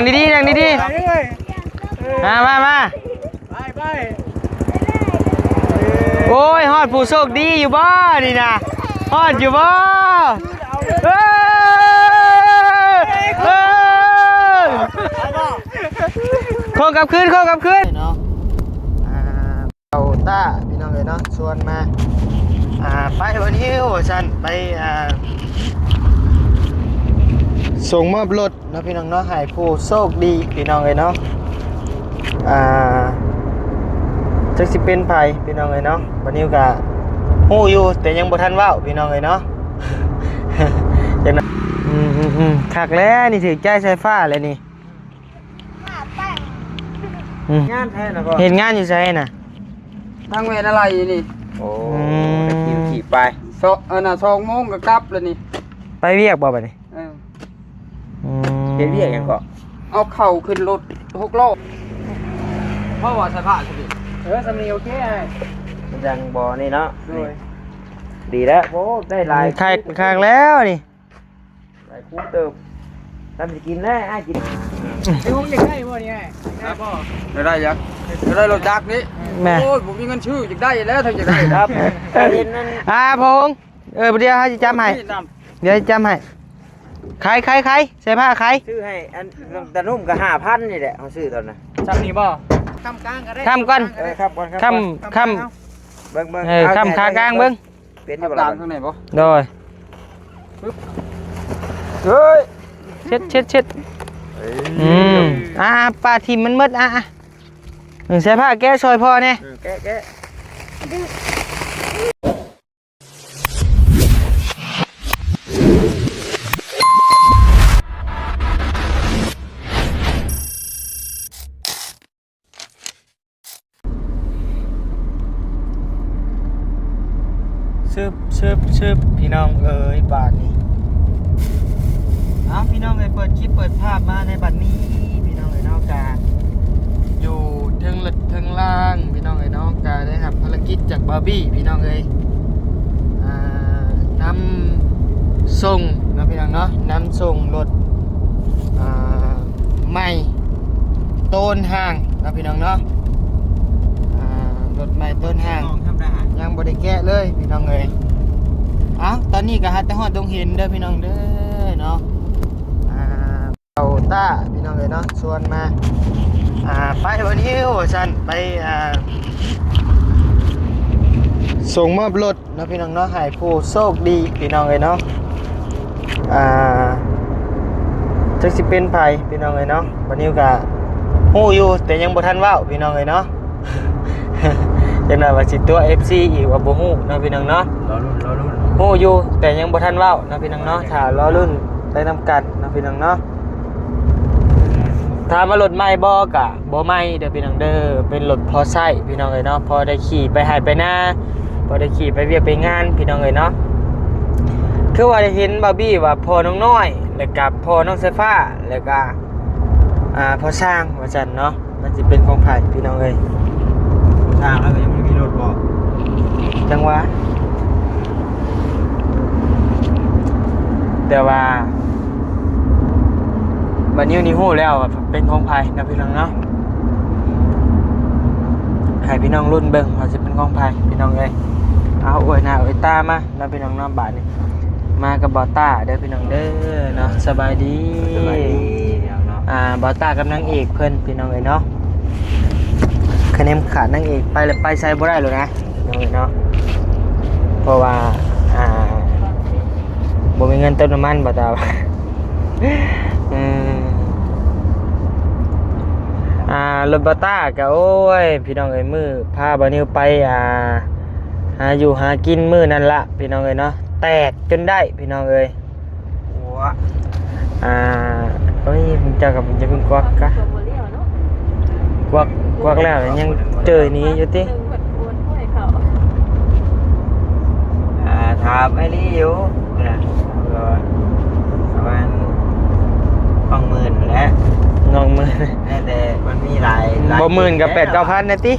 ນັ່ງດີໆ ນັ່ງດີໆ ມາ ມາ ມາ ໄປ ໄປ ໂອ້ຍ ຮອດຜູ້ໂຊກດີຢູ່ບໍ່ນີ້ນະ? ຮອດຢູ່ບໍ່? ເອີ ເອີ ໂຄ້ງກັບຄືນ ໂຄ້ງກັບຄືນເນາະ. ອ່າ ເອົາຕ້າ ພີ່ນ້ອງເອີຍເນາະ ຊວນມາ ອ່າ ໄປບໍ່ນິວວ່າຊັ້ນ ໄປ ອ່າ ສົ່ງມອບລົດເນາະ ພີ່ນ້ອງເນາະ ໃຫ້ຜູ້ໂຊກດີ ພີ່ນ້ອງເອີຍເນາະ. ອ່າ ຈັກຊິເປັນໃຜ ພີ່ນ້ອງເອີຍເນາະ ບໍ່ນິວກະຮູ້ຢູ່ ແຕ່ຍັງບໍ່ທັນເວົ້າ ພີ່ນ້ອງເອີຍເນາະ. ຈັກໜ້ອຍ ອືມໆໆ ຄັກແລ້ວນີ້ ຖືກໃຈສາຍຟ້າແລ້ວນີ້. ອືມ ງານໃຜນະພໍ່? ເຮັດງານຢູ່ໃສນະ? ທາງແວ່ນາໄລນີ້. ໂອ້ ອືມ ໄດ້ຂີ່ ຂີ່ໄປ ສອງ ອັນນ່າ ສອງໂມງກໍກັບແລ້ວນີ້. ໄປວຽກບໍ່ບັດນີ້? ເອີ ອືມ ເຮັດວຽກຫຍັງເກາະ? ເອົາເຂົ້າຂຶ້ນລົດຫົກລໍ້. ເພາະວ່າສະພາບ ເອີ ສ່ຳນີ້ໂອເຄອ້າຍ ມັນຈັ່ງບໍ່ນີ້ເນາະ. ໂດຍ ນີ້ ດີແລ້ວ. ໂອ້ ໄດ້ຫຼາຍ ຄັກ ຄັກແລ້ວນີ້. ຫຼາຍຄູ່ເຕີບ ຕຳຊິກິນແລ້ວອ້າຍກິນ. ໄອ້ຫົງຢາກໄດ້ບໍ່ນີ້ອ້າຍ? ຢາກໄດ້ບໍ່? ຢາກໄດ້ ຢາກ ຢາກໄດ້ລົດຈັກນີ້. ແມ່ນ ໂອ້ຍ ບໍ່ມີເງິນຊື້ ຢາກໄດ້ແລ້ວ ຖ້າຢາກໄດ້ ຄັບ ເຫັນນັ້ນ ອ່າ ພໍ່ຫົງ ເອີ ດຽວເຮົາຊິຈຳໃຫ້ ດຽວຊິຈຳໃຫ້. ຂາຍ ຂາຍ ຂາຍ ໃສ່ຜ້າຂາຍ ຊື້ໃຫ້ອັນຕາໜຸ່ມກໍຫ້າພັນນີ້ແຫຼະ ເຮົາຊື້ຕອນນັ້ນ. ຊ່ຳນີ້ບໍ່? ຄ້ຳກາງກໍໄດ້ ຄ້ຳກ່ອນ ເອີ ຄ້ຳກ່ອນ ຄ້ຳ ຄ້ຳ ເບິ່ງ ເບິ່ງ ເອີ ຄ້ຳຂາກາງເບິ່ງ. ເປັນຢູ່ບໍ່ລະ? ຂ້າງໃນບໍ່? ໂດຍ ເຮີ້ຍ ເຊັດ ເຊັດ ເຊັດ ເອີຍ ອືມ ອ່າ ປາຖິ້ມມັນໝົດ ອ່າ ໃສ່ຜ້າແກະຊ່ອຍພໍ່ແດ່. ເອີ ແກະ ແກະ. ຊຶບ ຊຶບ ຊຶບ ພີ່ນ້ອງເອີຍ ບາດນີ້ ເອົາ ພີ່ນ້ອງເອີຍ ເປີດຄລິບເປີດພາບມາໃນບັດນີ້ ພີ່ນ້ອງເອີຍເນາະ ກະຢູ່ເທິງລົດເທິງລາງ ພີ່ນ້ອງເອີຍເນາະ ກະໄດ້ຮັບພາລະກິດຈາກບາວບີ ພີ່ນ້ອງເອີຍ ອ່າ ນຳສົ່ງເນາະ ພີ່ນ້ອງເນາະ ນຳສົ່ງລົດ ອ່າ ໃໝ່ໂຕນຫ້າງເນາະ ພີ່ນ້ອງເນາະ ອ່າ ລົດໃໝ່ໂຕນຫ້າງ ຍັງບໍ່ໄດ້ແກະເລີຍ ພີ່ນ້ອງເອີຍ. ເອົ້າ ຕອນນີ້ກໍຫາແຕ່ຮອດດົງເຫັນເດີ ພີ່ນ້ອງເດີເນາະ ອ່າ ເອົາຕ້າ ພີ່ນ້ອງເອີຍເນາະ ຊວນມາ ອ່າ ໄປບໍ່ນິວວ່າຊັ້ນ ໄປ ອ່າ ສົ່ງມອບລົດ ເນາະ ພີ່ນ້ອງເນາະ ໃຫ້ຜູ້ໂຊກດີ ພີ່ນ້ອງເອີຍເນາະ ອ່າ ຈັກຊິເປັນໃຜ ພີ່ນ້ອງເອີຍເນາະ ບ່າວນິວກະຮູ້ຢູ່ ແຕ່ຍັງບໍ່ທັນເວົ້າ ພີ່ນ້ອງເອີຍເນາະ ຈັກໜ້ອຍວ່າຊິຕົວະເອັຟຊີອີກວ່າບໍ່ຮູ້ເນາະ ພີ່ນ້ອງເນາະ ລໍລຸ້ນ ລໍລຸ້ນ ຮູ້ຢູ່ ແຕ່ຍັງບໍ່ທັນເວົ້າເນາະ ພີ່ນ້ອງເນາະ ຖ້າລໍລຸ້ນໄປນຳກັນເນາະ ພີ່ນ້ອງເນາະ. ຖາມວ່າລົດໃໝ່ບໍ່ ກະບໍ່ໃໝ່ເດີພີ່ນ້ອງເດີ ເປັນລົດພໍໃຊ້ພີ່ນ້ອງເອີຍເນາະ ພໍໄດ້ຂີ່ໄປໄຮ່ໄປນາ ພໍໄດ້ຂີ່ໄປວຽກໄປງານພີ່ນ້ອງເອີຍເນາະ. ຄືວ່າໄດ້ເຫັນບາວບີວ່າພໍ່ນ້ອງນ້ອຍ ແລ້ວກະພໍ່ນ້ອງສາຍຟ້າ ແລ້ວກະ ອ່າ ພໍ່ຊ່າງວ່າຊັ້ນເນາະ. ມັນຊິເປັນຂອງໃຜພີ່ນ້ອງເອີຍ? ທາງເຮົາກໍຍັງບໍ່ໄດ້ມີລົດບໍ່? ຈັ່ງຫວະ ແຕ່ວ່າບາດນີ້ນີ້ຮູ້ແລ້ວວ່າເປັນຂອງໃຜນະພີ່ນ້ອງເນາະ. ໃຫ້ພີ່ນ້ອງລຸ້ນເບິ່ງວ່າຊິເປັນຂອງໃຜພີ່ນ້ອງເອີຍ. ເອົາ ອວຍໜ້າອວຍຕາມາ ເນາະພີ່ນ້ອງເນາະ. ບາດນີ້ມາກັບບ່າວຕ້າເດີພີ່ນ້ອງເດີເນາະ. ສະບາຍດີ ສະບາຍດີພີ່ນ້ອງເນາະ. ອ່າ ບ່າວຕ້າກັບນາງເອກເພິ່ນພີ່ນ້ອງເອີຍເນາະ. ຄະແນນຂາດນາງເອກໄປແລ້ວໄປໃສບໍ່ໄດ້ໂລດນະພີ່ນ້ອງເອີຍເນາະ. ເພາະວ່າ ອ່າ ບໍ່ມີເງິນເຕີມນ້ຳມັນ ບ່າວຕ້າວ່າ ເອີ ອ່າ ລົດບ່າວຕ້າກະ ໂອ້ຍ ພີ່ນ້ອງເອີຍ ມື້ພາບ່າວນິວໄປ ອ່າ ຫາຢູ່ຫາກິນມື້ນັ້ນລະພີ່ນ້ອງເອີຍເນາະ. ແຕກຈົນໄດ້ພີ່ນ້ອງເອີຍ. ໂອ້ ອ່າ ເອີຍ ເຈົ້າກໍຢ່າເພິ່ງກວັກກະ ກວັກ ກວັກແລ້ວຍັງເຈີຍໜີຢູ່ຕິ. ອ່າ ຖາມໄອ້ລີຢູ່ນະ ກໍປະມານສອງໝື່ນແຫຼະ ສອງໝື່ນ ແຕ່ມັນມີຫຼາຍ ຫຼາຍ ບໍ່ໝື່ນກໍແປດເກົ້າພັນນະຕິ. ອ່າ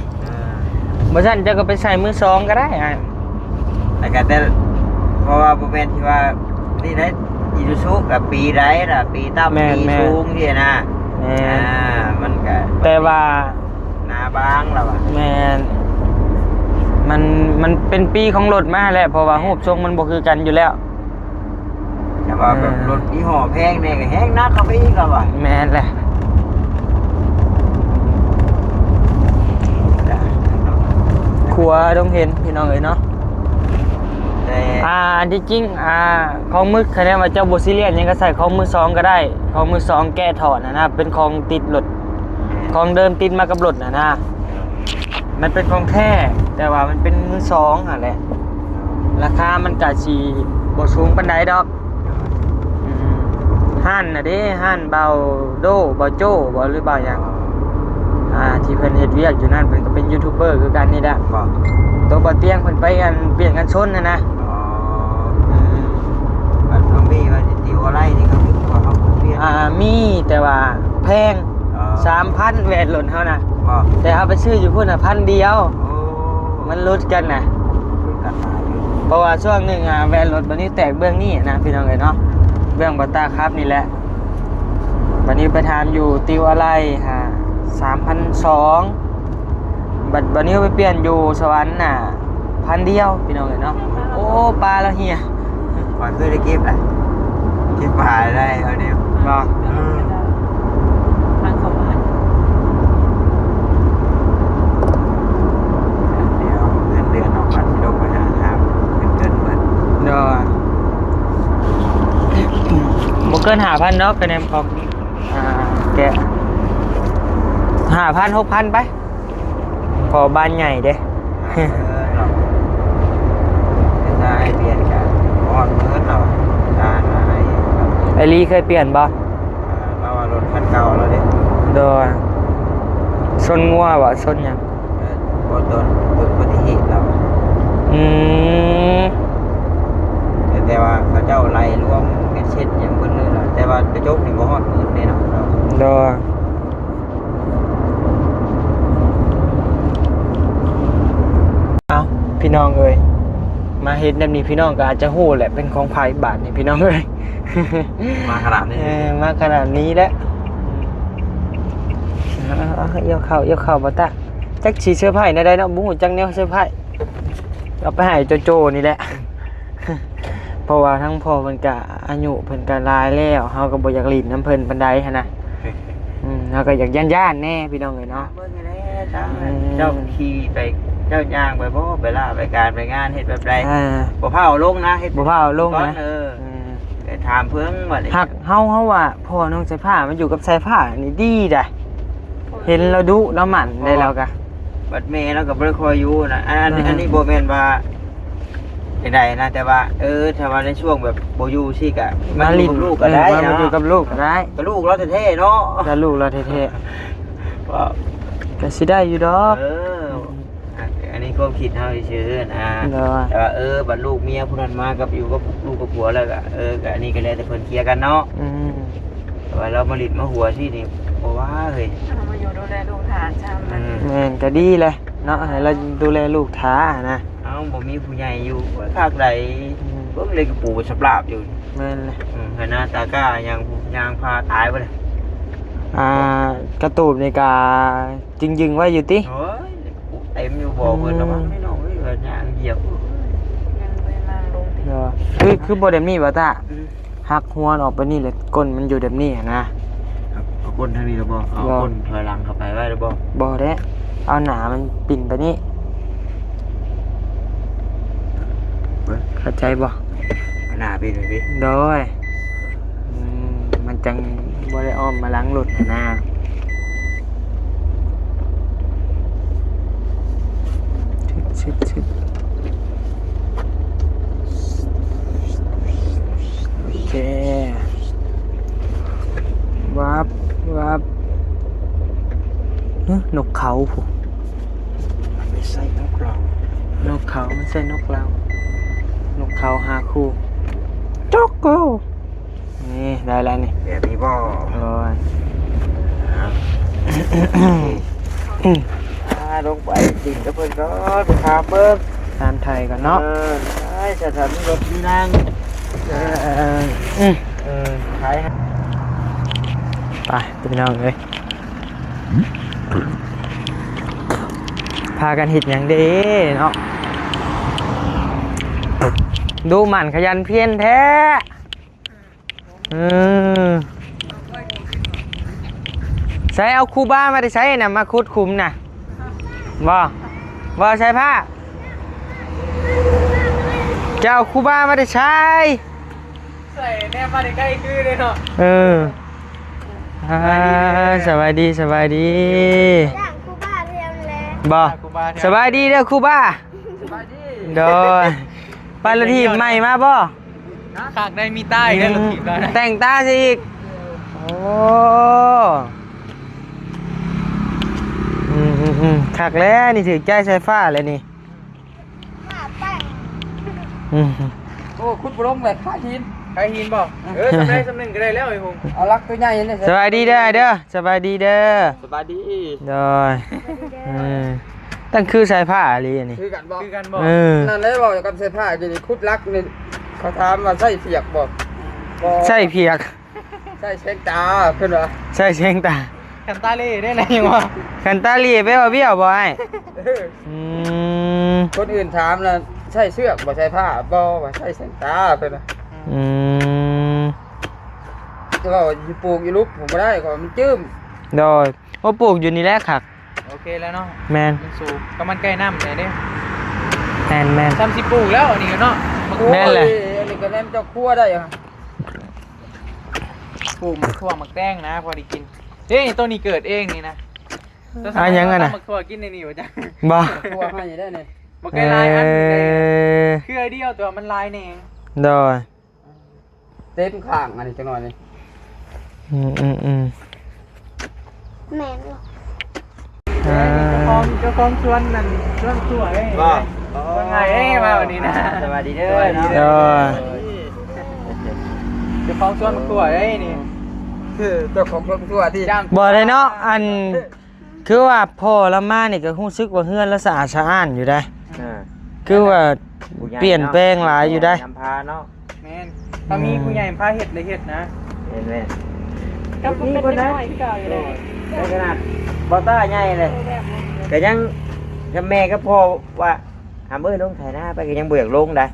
ບໍ່ຊັ້ນເຈົ້າກໍໄປໃສ່ມືສອງກໍໄດ້ອ້າຍ. ແລ້ວກໍແຕ່ ເພາະວ່າບໍ່ແມ່ນທີ່ວ່ານີ້ໄດ໋ ອີຊູຊູກໍປີໃດລະ ປີຕ່ຳ ແມ່ນ ປີ ແມ່ນ ສູງຊີ້ນະ. ແມ່ ວ່າ ໜ້າບາງລະວ່າ ແມ່ນ ມັນ ມັນເປັນປີຂອງລົດມາແຫຼະ ເພາະວ່າຮູບຊົງມັນບໍ່ຄືກັນຢູ່ແລ້ວ. ແຕ່ວ່າແບບ ເອີ ລົດຍີ່ຫໍ້ແພງແດ່ກໍແຮງໜັກເຂົ້າໄປອີກລະວ່າ. ແມ່ນແຫຼະ ຂົວດົງເຫັນພີ່ນ້ອງເອີຍເນາະ. ແຕ່ ອ່າ ອັນທີ່ຈິງ ອ່າ ຂອງມື ຄະແນນວ່າເຈົ້າບໍ່ຊີຣຽສຫຍັງ ກໍໃສ່ຂອງມືສອງກໍໄດ້ ຂອງມືສອງແກະຖອດນະນະ ເປັນຂອງຕິດລົດ ຂອງເດີມຕິດມາກັບລົດນະນະ. ມັນເປັນຂອງແທ້ ແຕ່ວ່າມັນເປັນມືສອງຫັ້ນແຫຼະ ລາຄາມັນກະຊິບໍ່ສູງປານໃດດອກ. ອືມ ຮ້ານນະເດ້ ຮ້ານບ່າວໂດ ບ່າວໂຈ້ບໍ ຫຼືບ່າວຫຍັງ ອ່າ ທີ່ເພິ່ນເຮັດວຽກຢູ່ນັ້ນ ເພິ່ນກໍເປັນຢູທູບເບີຄືກັນນີ້ແຫຼະ. ໂຕບ່າວຕຽງເພິ່ນໄປ ອັນ ປ່ຽນກັນຊົນຫັ້ນນະ. ອໍ ອືມ ອັນນ້ອງເບ້ວ່າຊິຕິວອອນລາຍນີ້ ກໍຄືວ່າເຮົາກໍປ່ຽນ ອ່າ ມີ ແຕ່ວ່າແພງ ສາມພັນແວ່ນລົດເຮົານະ ແຕ່ເຮົາໄປຊື້ຢູ່ພຸ້ນນະພັນດຽວ. ໂອ້ ມັນຫຼຸດກັນນະ ຫຼຸດກັນຫຼາຍຢູ່ ເພາະວ່າຊ່ວງໜຶ່ງ ອ່າ ແວ່ນລົດບາດນີ້ແຕກເບື້ອງນີ້ນະ ພີ່ນ້ອງເອີຍເນາະ ເບື້ອງບ່າວຕ້າຂັບນີ້ແຫຼະ. ບາດນີ້ໄປຖາມຢູ່ຕິວອາໄຫຼ່ ຫາ ສາມພັນສອງ ບາດ ບາດນີ້ໄປປ່ຽນຢູ່ສະຫວັນນະ ພັນດຽວ ພີ່ນ້ອງເອີຍເນາະ. ໂອ້ ປາລະເຮຍ ຂ້ອຍເຄີຍໄດ້ເກັບແຫຼະ ເກັບປາໄດ້ເອົາແນວ ບໍ່ ເອີ ທາງເຂົ້າບ້ານ ແລ້ວເງິນເດືອນອອກມາຊິລົງໄປຫາ ຫາເງິນເດືອນເບິດ ໂດຍ ບໍ່ເກີນຫ້າພັນດອກ ຄະແນນຂອງ ອ່າ ແກະ ຫ້າພັນ ຫົກພັນໄປ. ພໍບ້ານໃຫຍ່ເດ້ ເອີ ເນາະ ແຕ່ຖ້າໃຫ້ປ່ຽນກະຮອດໝື່ນແລ້ວ ຖ້າໃຫ້ ໄອລີເຄີຍປ່ຽນບໍ່? ອ່າ ລາວວ່າລົດຄັນເກົ່າລາວເດ້ ໂດຍ ຊົນງົວບໍ່ ຊົນຫຍັງ? ເອີ ບໍ່ ໂດນອຸບັດຕິເຫດລາວ ອືມ ແຕ່ ແຕ່ວ່າເຂົາເຈົ້າໄລ່ລວມເບັດເສັດຫຍັງເບິດເລີຍລະ ແຕ່ວ່າກະຈົກນີ້ບໍ່ຮອດໝື່ນເດ້ເນາະ ໂດຍ. ເອົ້າ ພີ່ນ້ອງເອີຍ ມາເຫັນແບບນີ້ ພີ່ນ້ອງກໍອາດຈະຮູ້ແຫຼະ ເປັນຂອງໃຜບາດນີ້ ພີ່ນ້ອງເອີຍ ມາຂະໜາດນີ້ ເອີ ມາຂະໜາດນີ້ແຫຼະ. ເອົາ ເອົາ ເອົາ ເອົາເຂົ້າ ເອົາເຂົ້າ ບໍ່ຕາ ຈັກຊິເຊີໄພແນວໃດເນາະ ບໍ່ຮູ້ຈັກແນວເຊີໄພ ເອົາໄປໃຫ້ໂຈໂຈນີ້ແຫຼະ. ເພາະວ່າທັງພໍ່ເພິ່ນກະອາຍຸເພິ່ນກະຫຼາຍແລ້ວ ເຮົາກໍບໍ່ຢາກຫຼິ້ນນຳເພິ່ນປານໃດຫັ້ນນະ ອືມ ເຮົາກໍຢາກຢ້ານໆແດ່ພີ່ນ້ອງເອີຍເນາະ. ເບິ່ງແດ່ ເຈົ້າ ເຈົ້າຂີ່ໄປ ເຈົ້າຍ່າງໄປບໍ່ ໄປລາໄປການໄປງານ ເຮັດແບບໃດ ບໍ່ພາເອົາລົງນະ ເຮັດ ບໍ່ພາເອົາລົງນະ ເອີ ໄປຖາມເພິ່ນວ່າ ຮັກເຮົາ ເຮົາວ່າພໍ່ນ້ອງສາຍຟ້າມາຢູ່ກັບສາຍຟ້ານີ້ດີໃດ ເຫັນລາວດຸລາວໝັ່ນໃດລາວກະ ບັດແມ່ລາວກໍບໍ່ໄດ້ຄ່ອຍຢູ່ນະ ອັນ ອັນນີ້ບໍ່ແມ່ນວ່າ ຈັ່ງໃດນະ ແຕ່ວ່າ ເອີ ຖ້າວ່າໃນຊ່ວງແບບບໍ່ຢູ່ຊີ້ກະມາຢູ່ກັບລູກກໍໄດ້ເນາະ ມາຢູ່ກັບລູກກໍໄດ້ ກໍລູກລາວແທ້ໆເນາະ ກໍລູກລາວແທ້ໆ ກໍຊິໄດ້ຢູ່ດອກ ເອີ ອັນນີ້ຄວາມຄິດເຮົາຊື່ໆນະ ແຕ່ວ່າ ເອີ ບັດລູກເມຍຜູ້ນັ້ນມາກັບ ຢູ່ກັບລູກກັບຜົວແລ້ວກໍ ເອີ ກໍອັນນີ້ກໍແລ້ວແຕ່ເພິ່ນເຄຍກັນເນາະ ອືມ ແຕ່ວ່າລາວມາຫຼິ້ນມາຫົວຊີ້ນີ້ບໍ່ວ່າເຮີ້ຍ ເຮົາມາຢູ່ດູແລລູກຖ້າຊ້ຳ ອືມ ແມ່ນ ກໍດີແຫຼະເນາະ ໃຫ້ລາວດູແລລູກຖ້ານະ ເອົ້າ ບໍ່ມີຜູ້ໃຫຍ່ຢູ່ ໂອ້ຍ ຄັກໃດ ອືມ ເບິ່ງເລີຍກະປູສະປາບຢູ່ ແມ່ນແຫຼະ ອືມ ໃຫ້ໜ້າຕາກ້າຍ່າງ ຍ່າງພາຕາຍບໍ່ລະ ອ່າ ກະຕູບນີ້ກະຈຶ່ງໆໄວ້ຢູ່ຕິ ໂອ້ຍ ເຕັມຢູ່ບໍ່ເພິ່ນລະມັງ ອືມ ນ້ອຍໆເອີຍ ຍ່າງຢຽບ ຍັງບໍ່ໄດ້ມາລົງຕິ ເອີ ຄື ຄືບໍ່ໄດ້ມີບໍ່ຕາ ອືມ ຫັກຫົວອອກໄປນີ້ແຫຼະ ກົ້ນມັນຢູ່ແບບນີ້ຫັ້ນນະ ເອົາ ເອົາກົ້ນທາງນີ້ລະບໍ່ ເອົາ ບໍ່ ກົ້ນຖອຍຫຼັງເຂົ້າໄປໄວ້ລະບໍ່ ບໍ່ແຫຼະ ເອົາໜ້າມັນປິ່ນໄປນີ້ ເບິ່ງ ເຂົ້າໃຈບໍ່ ເອົາໜ້າປິ່ນໄປພີ້ ໂດຍ ອືມ ມັນຈັ່ງບໍ່ໄດ້ອ້ອມມາຫຼັງລົດຫັ້ນນະ ຊຶບ ຊຶບ ຊຶບ. ໂອເຄ ວັບ ວັບ ຫຶ ນົກເຂົາພຸ້ນ ມັນໄມ່ໃຊ່ນົກເຂົາ ນົກເຂົາ ມັນໃຊ່ນົກເຂົາ ນົກເຂົາຫາຄູ່ ຈົກໂກ ນີ້ ໄດ້ແລ້ວນີ້ ແບບນີ້ບໍ່ ໂອ້ຍ ອາ ອືມ ອາ ລົງໄປຫຼິ້ນກັບເພິ່ນກ່ອນ ໄປຖາມເບິ່ງ ຖາມໄຖ່ກ່ອນເນາະ ເອີ ໄດ້ ສະຖານມີລົດມີນາງ ເອີ ເອີ ເອີ ອືມ ເອີ ຂາຍ ໄປ ພີ່ນ້ອງເອີຍ. ພາກັນເຮັດຫຍັງເດ້ເນາະ? ດຸໝັ່ນຂະຫຍັນພຽນແທ້. ເອີ ໃສເອົາຄູບາມາແຕ່ໃສນະ ມາຂຸດຂຸມນະ? ບໍ່ ບໍ່ໃສ່ຜ້າ ເຈົ້າຄູບາມາແຕ່ໃສ? ໃສ່ແນມມາໃກ້ໆຄືເດ້ເນາະ. ເອີ ອ່າ ສະບາຍດີ ສະບາຍດີ ຈ້າງຄູບາແຖວນີ້ແຫຼະ ບໍ່ ຄູບາແຖວ ສະບາຍດີເດີຄູບາ ສະບາຍດີ ໂດຍ ໄປລະຖີບໃໝ່ມາບໍ່? ຄັກໄດ້ ມີຕ້າຍໄດ້ ອືມ ລົດຖີບໄດ້ ແຕ່ງຕາຊິອີກ ໂອ້ ອືມໆໆ ຄັກແລ້ວນີ້ ຖືກໃຈສາຍຟ້າແລ້ວນີ້ ອືມ ໂອ້ ຂຸດບໍ່ລົງເລີຍ ຂາຍຫີນ ຂາຍຫີນບໍ່? ເອີ ສ່ຳໃດສ່ຳໜຶ່ງກໍໄດ້ແລ້ວໄອ້ຫົງ ເອົາຫຼັກຕົວໃຫຍ່ນີ້ ສະບາຍດີເດີອ້າຍເດີ ສະບາຍດີເດີ ສະບາຍດີ ໂດຍ ເອີ ຕັ້ງຄືສາຍຟ້າອີ່ຫຼີອັນນີ້ ຄືກັນບໍ່? ຄືກັນບໍ່? ເອີ ນັ້ນແຫຼະ ເວົ້າກັບສາຍຟ້າຢູ່ນີ້ ຂຸດຫຼັກນີ້ ເຂົາຖາມວ່າໃຊ້ພຽກບໍ່? ບໍ່ ໃຊ້ພຽກ ໃຊ້ແສງຕາ ເພິ່ນວ່າ ໃຊ້ແສງຕາ ຄັນຕາເລ່ເດ້ນະ ຍັງວ່າ ຄັນຕາເລ່ແປວ່າບ້ຽວບໍ່ອ້າຍ? ເອີ ອືມ ຄົນອື່ນຖາມລະ ໃຊ້ເຊືອກບໍ່ ໃຊ້ຜ້າບໍ່ ວ່າໃຊ້ແສງຕາ ເພິ່ນວ່າ ອືມ ແຕ່ວ່າຊິປູກຢູ່ຫຼຸບ ບໍ່ໄດ້ ເພາະມັນຈືມ ໂດຍ ບໍ່ປູກຢູ່ນີ້ແຫຼະຄັກ ໂອເຄແລ້ວເນາະ ແມ່ນ ມັນສູງ ກໍມັນໃກ້ນ້ຳແດ່ເດ້ ແມ່ນໆ ຊ່ຳຊິປູກແລ້ວອັນນີ້ກໍເນາະ ແມ່ນແຫຼະ ໂອ້ຍ ອັນນີ້ກໍແນມເຈົ້າຄົວໄດ້ຫະ ປູກໝາກຖົ່ວໝາກແຕງນະ ພໍໄດ້ກິນ ເດ້ ໂຕນີ້ເກີດເອງນີ້ນະ ອາ ຫຍັງອັນນະ ໝາກຖົ່ວກິນໃນນີ້ບໍ່ຈັກ ບໍ່ ຖົ່ວໃຫ້ໄດ້ນີ້ ບໍ່ເຄີຍຫຼາຍອັນ ເອີ ເຄືອດຽວ ແຕ່ວ່າມັນຫຼາຍແໜງ ໂດຍ ເຕັມຂ້າງອັນນີ້ຈັກໜ້ອຍນີ້ ອືມໆໆ ແມ່ນບໍ່ ອ່າ ເຈົ້າຂອງ ເຈົ້າຂອງສວນນັ້ນ ສວນຄົວເດ້ ບໍ່ ວ່າໄງເດ້ ມາວັນນີ້ນະ ສະບາຍດີເດີ ໂດຍ ເຈົ້າຂອງສວນຄົວເດ້ນີ້ ເຈົ້າຂອງສວນຄົວທີ່ ບໍ່ໄດ້ເນາະ ອັນ ຄືວ່າພໍ່ລາວມານີ້ກໍຮູ້ສຶກວ່າເຮືອນລາວສະອາດສະອ້ານຢູ່ເດ້ ອ່າ ຄືວ່າປ່ຽນແປງຫຼາຍຢູ່ເດ້ ນຳພາເນາະ ແມ່ນ ຖ້າມີຜູ້ໃຫຍ່ພາເຮັດເລີຍເຮັດນະ ແມ່ນໆ ກໍບໍ່ເປັນເດັກນ້ອຍຄືເກົ່າຢູ່ເດ້ ໃນຂະໜາດບໍ່ຕ້າໃຫຍ່ເລີຍ ກໍຍັງ ກັບແມ່ກັບພໍ່ວ່າ ຫາມື້ລົງໄຖນາໄປກໍຍັງບໍ່ຢາກລົງໄດ໋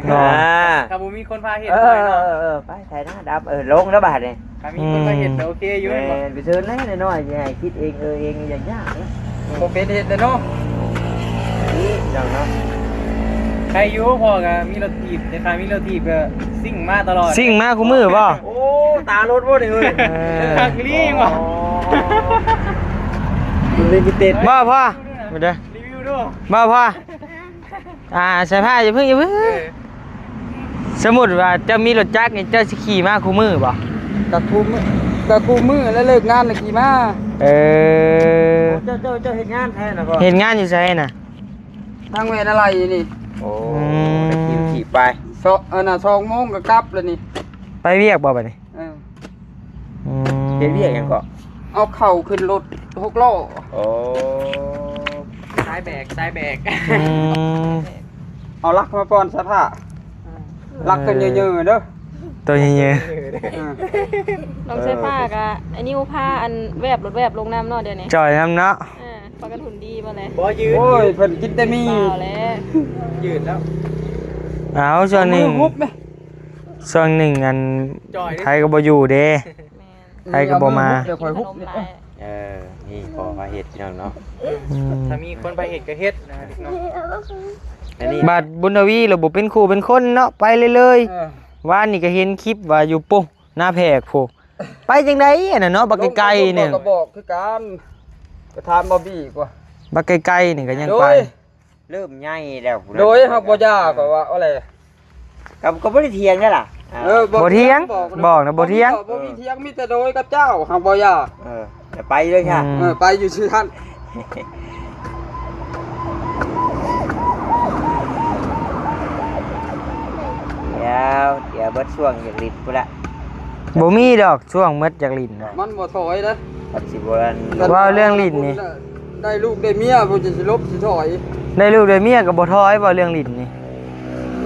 ເນາະ ອ່າ ຖ້າບໍ່ມີຄົນພາເຮັດ ເອີ ເນາະ ເອີ ເອີ ໄປໄຖນາດຳ ເອີ ລົງແລ້ວບາດນີ້ ຖ້າມີຄົນມາເຮັດ ອືມ ກໍໂອເຄຢູ່ ແມ່ນບໍ່ ແມ່ນ ໄປເຊີນແດ່ນ້ອຍໆ ຊິໃຫ້ຄິດເອງເອີເອງ ຍາກໆເນາະ ບໍ່ເປັນເຮັດແລ້ວເນາະ ນີ້ ເຈົ້າເນາະ ໃຄຢູ່ ພໍ່ກໍມີລົດຖີບ ແຕ່ຖ້າມີລົດຖີບກໍຊິ່ງມາຕະຫຼອດ ຊິ່ງມາຄູ່ມື້ບໍ່? ໂອ້ ຕາລົດບໍ່ນີ້ເຮີ້ຍ ເອີ ຄັກອີ່ຫຼີຫຍັງວະ ລິມິເຕັດ ບໍ່ພໍ່ ມາເດີ ຣີວິວດູ ບໍ່ພໍ່ ອ່າ ສາຍຟ້າ ຢ່າເພິ່ງ ຢ່າເພິ່ງ ເອີ ສົມມຸດວ່າເຈົ້າມີລົດຈັກນີ້ ເຈົ້າຊິຂີ່ມາຄູ່ມື້ບໍ່? ກໍຄູ່ມື້ ກໍຄູ່ມື້ ແລ້ວເລີກງານແລ້ວຂີ່ມາ ເອີ ເຈົ້າ ເຈົ້າ ເຈົ້າເຮັດງານໃສນະພໍ່? ເຮັດງານຢູ່ໃສນະ? ທາງແວ່ນາໄລນີ້ ໂອ້ ອືມ ໄດ້ຂີ່ ຂີ່ໄປ ສອງ ອັນນ່າ ສອງໂມງກໍກັບແລ້ວນີ້ ໄປວຽກບໍ່ບັດນີ້? ເອີ ອືມ ເຮັດວຽກຫຍັງເກາະ? ເອົາເຂົ້າຂຶ້ນລົດຫົກລໍ້ ໂອ້ ສາຍແບກ ສາຍແບກ ອືມ ເອົາຫຼັກມາປ່ອນສະພາ ຫຼັກຕົວເຍີໆເດີ ຕົວເຍີໆ ເອີ ນ້ອງສາຍຟ້າກະໄອ້ນິວພາອັນແວບລົດແວບລົງນຳເນາະ ດຽວນີ້ຈ່ອຍນຳເນາະ ເອີ ປາກັນຫຸ່ນດີບໍ່ແລະ ບໍ່ຢືນ ໂອ້ຍ ເພິ່ນກິນແຕ່ໝີ່ ເບົາແລ້ວ ຢືນແລ້ວ ເອົາ ຊ່ວງໜຶ່ງ ເອົາມືຫຸບແມ ຊ່ວງໜຶ່ງອັນ ຈ່ອຍເດ້ ໃຜກໍບໍ່ຢູ່ເດ້ ແມ່ນ ໃຜກໍບໍ່ມາ ເອົາມືຫຸບ ດຽວຂ້ອຍຫຸບ ເອີ ນີ້ພໍ່ພາເຮັດ ພີ່ນ້ອງເນາະ ອືມ ຖ້າມີຄົນພາເຮັດກໍເຮັດນະ ເດັກນ້ອຍ ອັນນີ້ ບັດບຸນທະວີລະບໍ່ເປັນຄູ່ເປັນຄົນເນາະ ໄປເລີຍໆ ເອີ ວານນີ້ກໍເຫັນຄລິບວ່າຢູ່ປຸ ນາແພກພຸ້ນ ໄປຈັ່ງໃດອັນນັ້ນເນາະ ບັກໄກໆນີ້ ກໍບອກຄືກັນ ໄປຖາມບອບບີກວ່າ ບັກໄກໆນີ້ກໍຍັງໄປ ໂດຍ ເລີ່ມໃຫຍ່ແລ້ວພຸ້ນນະ ໂດຍ ຫາກບໍ່ຢ່າ ຂ້ອຍວ່າເອົາແຫຼະ ກໍ ກໍບໍ່ໄດ້ຖຽງເດ້ລະ ເອີ ບໍ່ຖຽງ ບອກນະ ບອກນະ ບໍ່ຖຽງ ບໍ່ມີຖຽງ ມີແຕ່ໂດຍກັບເຈົ້າ ຫາກບໍ່ຢ່າ ເອີ ແຕ່ໄປເລີຍຊະ ອືມ ເອີ ໄປຢູ່ຊື່ຫັ້ນ ດຽວ ດຽວເບິດຊ່ວງຢາກຫຼິ້ນພຸ້ນລະ ບໍ່ມີດອກຊ່ວງໝົດຢາກຫຼິ້ນນະ ມັນບໍ່ຖອຍເດ້ ມັນຊິບໍ່ ເວົ້າເລື່ອງຫຼິ້ນນີ້ ໄດ້ລູກໄດ້ເມຍ ເພິ່ນຈະຊິຫຼົບຊິຖອຍ ໄດ້ລູກໄດ້ເມຍກໍບໍ່ຖອຍ ເວົ້າເລື່ອງຫຼິ້ນນີ້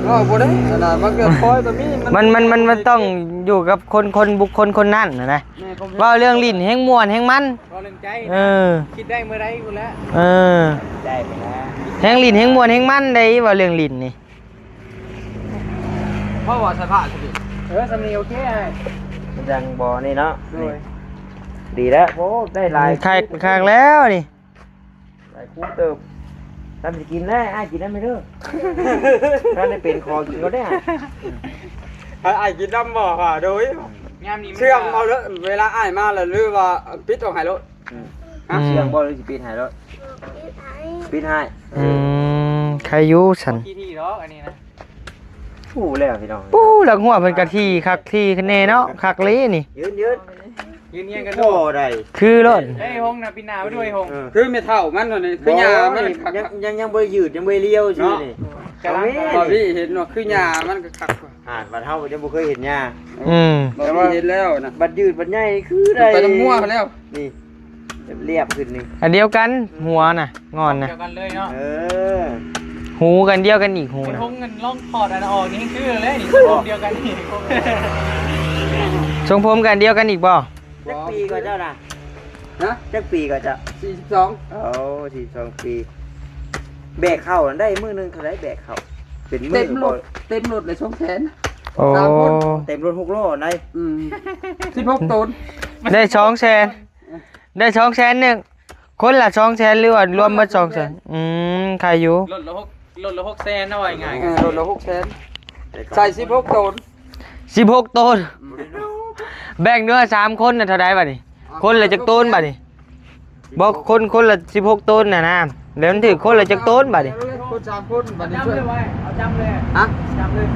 ເວົ້າບໍ່ໄດ້ ອັນນັ້ນມັນກໍຄອຍກໍມີ ມັນ ມັນ ມັນ ມັນຕ້ອງຢູ່ກັບຄົນ ຄົນບຸກຄົນຄົນນັ້ນນະ ແມ່ນ ເວົ້າເລື່ອງຫຼິ້ນແຮ່ງມ່ວນແຮ່ງມັນ ເວົ້າເລື່ອງໃຈ ເອີ ຄິດໄດ້ເມື່ອໃດພຸ້ນແຫຼະ ເອີ ໄດ້ພຸ້ນແຫຼະ ແຮ່ງຫຼິ້ນແຮ່ງມ່ວນແຮ່ງມັນໄດ໋ ເວົ້າເລື່ອງຫຼິ້ນນີ້ ເພາະວ່າສະພາບຊິ ເອີ ສ່ຳນີ້ໂອເຄອ້າຍ ມັນຍັງບໍ່ນີ້ເນາະ ໂດຍ ນີ້ ດີແລ້ວ ໂອ້ ໄດ້ຫຼາຍ ຄັກ ຄັກແລ້ວນີ້ ຫຼາຍຄູ່ເຕີບ ຕຳຊິກິນແລ້ວ ອ້າຍກິນນຳແດ່ເດີ ທ່ານໄດ້ເປັນຂໍກິນກໍໄດ້ ໃຫ້ອ້າຍກິນນຳບໍ່ວ່າ ໂດຍ ຍາມນີ້ມັນ ເຊື່ອງເອົາເດີ ເວລາອ້າຍມາແລ້ວ ຫຼືວ່າປິດອອກໃຫ້ໂລດ ອືມ ຮະ ເຊື່ອງບໍ່ ຫຼືຊິປິດໃຫ້ໂລດ ປິດໃຫ້ ອືມ ໃຄຢູ່ຊັ້ນ ຂີ້ຖີ່ດອກອັນນີ້ນະ ຮູ້ແລ້ວພີ່ນ້ອງ ປູ້ ຫຼັກຫົວເພິ່ນກະຖີ່ຄັກຖີ່ແນ່ເນາະ ຄັກເລີນີ້ ຢືນໆ ຢືນຮຽງກັນ ໂອ້ ໂດ ໄດ້ ຄືໂລດ ເອີຍ ຫົງນະ ປີນາໄປດ້ວຍຫົງ ເອີ ຄືແມ່ເຖົ້າມັນໂດນີ້ ຄືຍ່າມັນ ຍັງ ຍັງ ຍັງບໍ່ໄດ້ຢືດ ຍັງບໍ່ໄດ້ລ້ຽວຊື່ນີ້ ເນາະ ເອົາແມ່ ບໍ່ມີເຫັນວ່າຄືຍ່າມັນກໍຄັກ ອ່ານ ບັດເຮົາຍັງບໍ່ເຄີຍເຫັນຍ່າ ອືມ ບໍ່ມີເຫັນແລ້ວນະ ບັດຢືດບັດໃຫຍ່ຄືໄດ້ ໄປນຳງົວແລ້ວ ນີ້ ລຽບໆຂຶ້ນນີ້ ອັນດຽວກັນ ຫົວນະ ງອນນະ ດຽວກັນເລີຍເນາະ ເອີ ຫູກັນດຽວກັນອີກຫູນະ ເປັນຫົງເງິນລອງຖອດອັນອອກນີ້ຄືເລີຍນີ້ ຊົງຜົມດຽວກັນນີ້ ຊົງຜົມກັນດຽວກັນອີກບໍ່? ຈັກປີກໍເຈົ້ານະ? ຮະ? ຈັກປີກໍເຈົ້າ? ສີ່ສິບສອງ ໂອ້ ສີ່ສິບສອງປີ ແບກເຂົ້ານັ້ນໄດ້ມື້ໜຶ່ງເທົ່າໃດແບກເຂົ້າ? ເປັນມື້ ເຕັມລົດ ບໍ່ ເຕັມລົດເລີຍ ສອງແສນ ໂອ້ ສາມຄົນ ເຕັມລົດຫົກລໍ້ໄດ໋ ອືມ ສິບຫົກໂຕນ ໄດ້ສອງແສນ ໄດ້ສອງແສນໜຶ່ງ ຄົນລະສອງແສນ ຫຼືວ່າລວມໝົດສອງແສນ? ອືມ ຂາຍຢູ່ ລົດລະຫົກ ລົດລະຫົກແສນເນາະ ວ່າງ່າຍໆ ເອີ ລົດລະຫົກແສນ ໃສ່ສິບຫົກໂຕນ ສິບຫົກໂຕນ ແບ່ງເໜືອສາມຄົນນະເທົ່າໃດບາດນີ້? ຄົນລະຈັກໂຕນບາດນີ້? ບໍ່ ຄົນ ຄົນລະສິບຫົກໂຕນນະນາ ແລ້ວມັນຖືກຄົນລະຈັກໂຕນບາດນີ້? ຄົນສາມຄົນບາດນີ້ ຈຳເລີຍ ເອົາຈຳເລີຍ ຮະ? ຈຳເລີຍ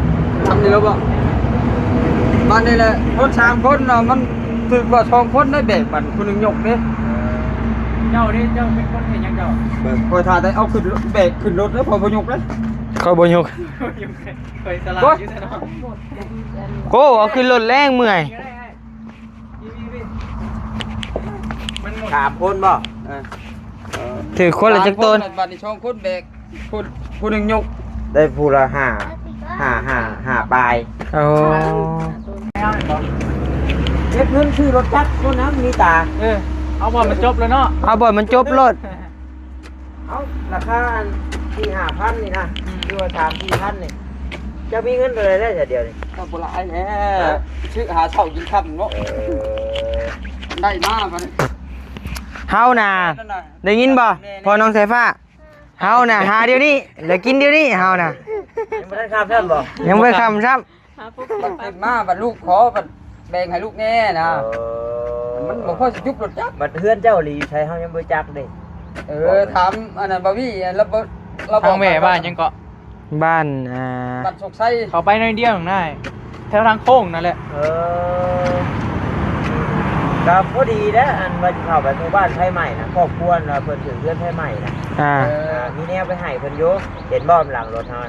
ຈຳນີ້ແລ້ວບໍ່? ບາດນີ້ແຫຼະ ຄົນສາມຄົນນະ ມັນຖືກກວ່າສອງຄົນໄດ້ແບກ ບາດຜູ້ໜຶ່ງຍົກເດ້ ເຈົ້າເດ້ ເຈົ້າເປັນຄົນເຮັດຫຍັງເຈົ້າ? ຂ້ອຍຖ້າໄດ້ເອົາຂຶ້ນ ແບກຂຶ້ນລົດເດ້ ຂ້ອຍບໍ່ຍົກເດ້ ຂ້ອຍບໍ່ຍົກ ຂ້ອຍສະຫຼາດຢູ່ເນາະ ໂອ້ ເອົາຂຶ້ນລົດແລ້ວເມື່ອຍ ສາມຄົນບໍ່? ເອີ ຖືກຄົນລະຈັກໂຕນ? ບາດນີ້ສອງຄົນແບກ ຜູ້ ຜູ້ໜຶ່ງຍົກ ໄດ້ຜູ້ລະຫ້າ ຫ້າ ຫ້າ ຫ້າປາຍ ໂອ້ ເກັບເງິນຊື້ລົດຈັກໂລດນະ ມີຕາ ເອີ ເອົາບ່ອນມັນຈົບແລ້ວເນາະ ເອົາບ່ອນມັນຈົບໂລດ ເອົາ ລາຄາອັນສີ່ຫ້າພັນນີ້ນະ ອືມ ຫຼືວ່າສາມສີ່ພັນນີ້ ເຈົ້າມີເງິນເທົ່າໃດແລ້ວດຽວນີ້? ກໍບໍ່ຫຼາຍແຫຼະ ຮະ? ຊື້ຫາເຊົ້າກິນຄ່ຳເນາະ ເອີ ໄດ້ມາບັດນີ້ ເຮົານະ ນັ້ນນະ ໄດ້ຍິນບໍ່? ແມ່ນ ພໍ່ນ້ອງສາຍຟ້າ ເຮົານະ ຫາດຽວນີ້ ແລ້ວກິນດຽວນີ້ ເຮົານະ ຍັງບໍ່ທັນຄ່ຳຊ້ຳບໍ່? ຍັງບໍ່ຄ່ຳຊ້ຳ ຫາປຸບ ບັດຕື່ນມາ ບັດລູກຂໍ ບັດແບ່ງໃຫ້ລູກແດ່ນະ ເອີ ມັນບໍ່ພໍຊິຈຸກລົດຈັກ ບັດເຮືອນເຈົ້ານີ້ຢູ່ໃສ ເຮົາຍັງບໍ່ຈັກເດ້ ເອີ ຖາມອັນນັ້ນບ່າວວີ ລາວບໍ່ ລາວບອກ ທາງແວ່ບ້ານຫຍັງເກາະ? ບ້ານ ອ່າ ບ້ານໂຊກໄຊ ເຂົ້າໄປໜ້ອຍດຽວນະ ແຖວທາງໂຄ້ງນັ້ນແຫຼະ ເອີ ກໍພໍດີແຫຼະ ອັນວ່າຊິເຂົ້າໄປໝູ່ບ້ານໄຟໄໝ້ນະ ຄອບຄົວນະ ເພິ່ນຖືກເຮືອນໄຟໄໝ້ນະ ອ່າ ເອີ ອ່າ ມີແນວໄປໃຫ້ເພິ່ນຢູ່ ເຫັນບໍ່ ຫຼັງລົດເຮົາ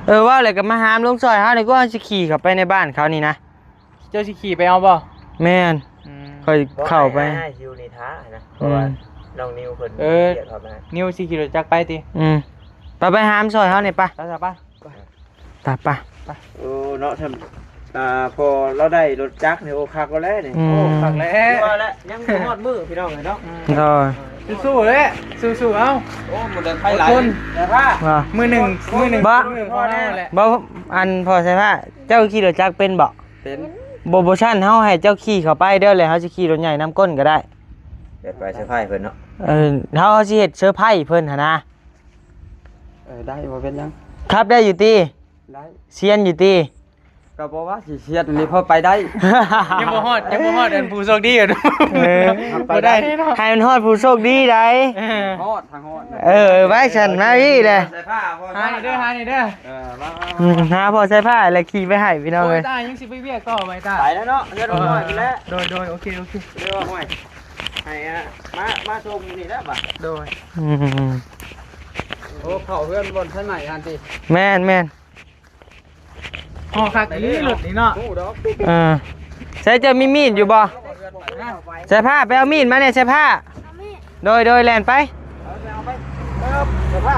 ເອີ ເວົ້າແລ້ວກໍມາຫາມລົງຊ່ອຍເຮົານີ້ ກວ່າເຮົາຊິຂີ່ເຂົ້າໄປໃນບ້ານເຂົານີ້ນະ ເຈົ້າຊິຂີ່ໄປເອົາບໍ່? ແມ່ນ ອືມ ຂ້ອຍເຂົ້າໄປ ບໍ່ໃຫ້ ໃຫ້ຢູ່ນີ້ຖ້ານະ ເພາະວ່າ ອືມ ນ້ອງນິວເພິ່ນ ເອີ ວຽກເຂົາໄປ ນິວຊິຂີ່ລົດຈັກໄປຕິ? ອືມ ໄປ ໄປຫາມຊ່ອຍເຮົານີ້ປະ ໄປຊະປະ ໄປ ໄປ ໄປ ໄປ ໂອ້ ເນາະ ຖ້າ ອ່າ ພໍລາວໄດ້ລົດຈັກນີ້ ໂອ້ ຄັກແລ້ວນີ້ ອືມ ໂອ້ ຄັກແລ້ວ ຄືວ່າແຫຼະ ຍັງບໍ່ຮອດມື້ພີ່ນ້ອງເອີຍເນາະ ອືມ ໂດຍ ສູ້ໆເດ້ ສູ້ໆເອົາ ໂອ້ ບໍ່ໄດ້ໄປຫຼາຍ ຄົນ ແຕ່ຖ້າ ວ່າ ມື້ໜຶ່ງ ມື້ໜຶ່ງ ບໍ່ ມື້ຂອງເຮົາແຫຼະ ບໍ່ ອັນ ພໍ່ໃສ່ຜ້າ ເຈົ້າຂີ່ລົດຈັກເປັນບໍ່? ເປັນ ບໍ່ ບໍ່ຊັ້ນເຮົາໃຫ້ເຈົ້າຂີ່ເຂົ້າໄປເດີ ແລ້ວເຮົາຊິຂີ່ລົດໃຫຍ່ນຳກົ້ນກໍໄດ້ ແບບໄປເຊີໄພຣສ໌ເພິ່ນເນາະ ເອີ ເຮົາ ເຮົາຊິເຮັດເຊີໄພຣສ໌ເພິ່ນຫັ້ນນະ ເອີ ໄດ້ ບໍ່ເປັນຫຍັງ ຂັບໄດ້ຢູ່ຕິ? ໄດ້ ຊຽນຢູ່ຕິ? ກໍບໍ່ວ່າຊິຊຽນນີ້ ພໍໄປໄດ້ ຍັງບໍ່ຮອດ ຍັງບໍ່ຮອດອັນຜູ້ໂຊກດີ ເອີ ໄປໄດ້ ບໍ່ໄດ້ເນາະ ໃຫ້ມັນຮອດຜູ້ໂຊກດີໄດ໋ ເອີ ຮອດ ທາງຮອດ ເອີ ໄວ້ຊັ້ນ ມາພີ້ແຫຼະ ຫານີ້ເດີ ຫານີ້ເດີ ເອີ ມາ ອືມ ຫາພໍ່ໃສ່ຜ້າແລ້ວຂີ່ໄປໃຫ້ພີ່ນ້ອງເອີຍ ໂອ້ຍ ຕາຍັງຊິໄປວຽກຕໍ່ໄວ້ຕາ ໄປແລ້ວເນາະ ເຮືອນນ້ອຍພຸ້ນແຫຼະ ໂດຍ ໂດຍ ໂອເຄ ໂອເຄ ເດີ ໂອ້ຍ ໃຫ້ ອ່າ ມາ ມາສົ່ງຢູ່ນີ້ແລ້ວບາດ ໂດຍ ອືມ ໂອ້ ເຂົ້າເຮືອນບ່ອນໄຟໄໝ້ຫັ້ນຕິ ແມ່ນໆ ຫໍຄັກອີ່ຫຼີລົດນີ້ເນາະ ເອີ ໃສເຈົ້າມີມີດຢູ່ບໍ່? ໃສ່ຜ້າ ໄປເອົາມີດມາແດ່ ໃສ່ຜ້າ ໂດຍ ໂດຍ ແລ່ນໄປ ເອົາໄປ ເອົາໄປ ເອີ ໃສ່ຜ້າ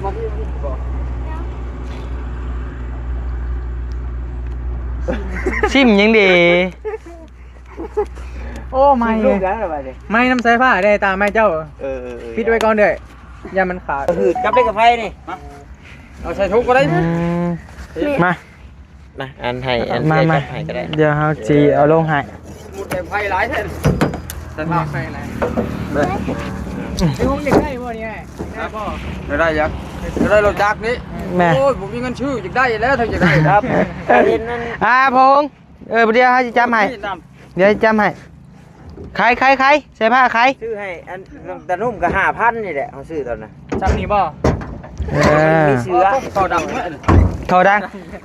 ມາທີ່ ມາທີ່ ບໍ່ ຍັງ ຊິມຫຍັງເດ? ໂອ້ ໄມ້ ຊິມລູກຫຍັງລະບາດນີ້? ໄມ້ນຳສາຍຟ້າໄດ້ ຕາໄມ້ເຈົ້າ. ເອີໆໆ ປິດໄວ້ກ່ອນເດີ້ ຢ້ານມັນຂາດ. ເອີ ກັບເລັກກັບໄຟນີ້ ເອົາໃສ່ຖົງກໍໄດ້. ອືມ ມາ ມາ ອັນໃຫ້ ອັນ ມາ ມາ ໃຫ້ກໍໄດ້ ດຽວເຮົາຊິເອົາລົງໃຫ້. ໝົດແຕ່ໄຟຫຼາຍແທ້ ສາຍຟ້າໄຟຫຼາຍ. ໄອ້ຫົງຢາກໄດ້ບໍ່ນີ້? ໄດ້ບໍ່? ໄດ້ ຢາກ ຢາກໄດ້ລົດຈັກນີ້. ແມ່ ໂອ້ຍ ບໍ່ມີເງິນຊື້ ຢາກໄດ້ແລ້ວ ຖ້າຢາກໄດ້. ຄັບ ເຫັນນັ້ນ ອ່າ ພໍ່ຫົງ ເອີ ດຽວເຮົາຊິຈັບໃຫ້ ດຽວຊິຈັບໃຫ້. ຂາຍ ຂາຍ ຂາຍ ໃສ່ຜ້າຂາຍ ຊື້ໃຫ້ ອັນ ຕາໜຸ່ມກໍຫ້າພັນນີ້ແຫຼະ ເຮົາຊື້ຕອນນັ້ນ. ຊ່ຳນີ້ບໍ່? ເອີ ມີເສືອ ທໍ່ດັງ ທໍ່ດັງ.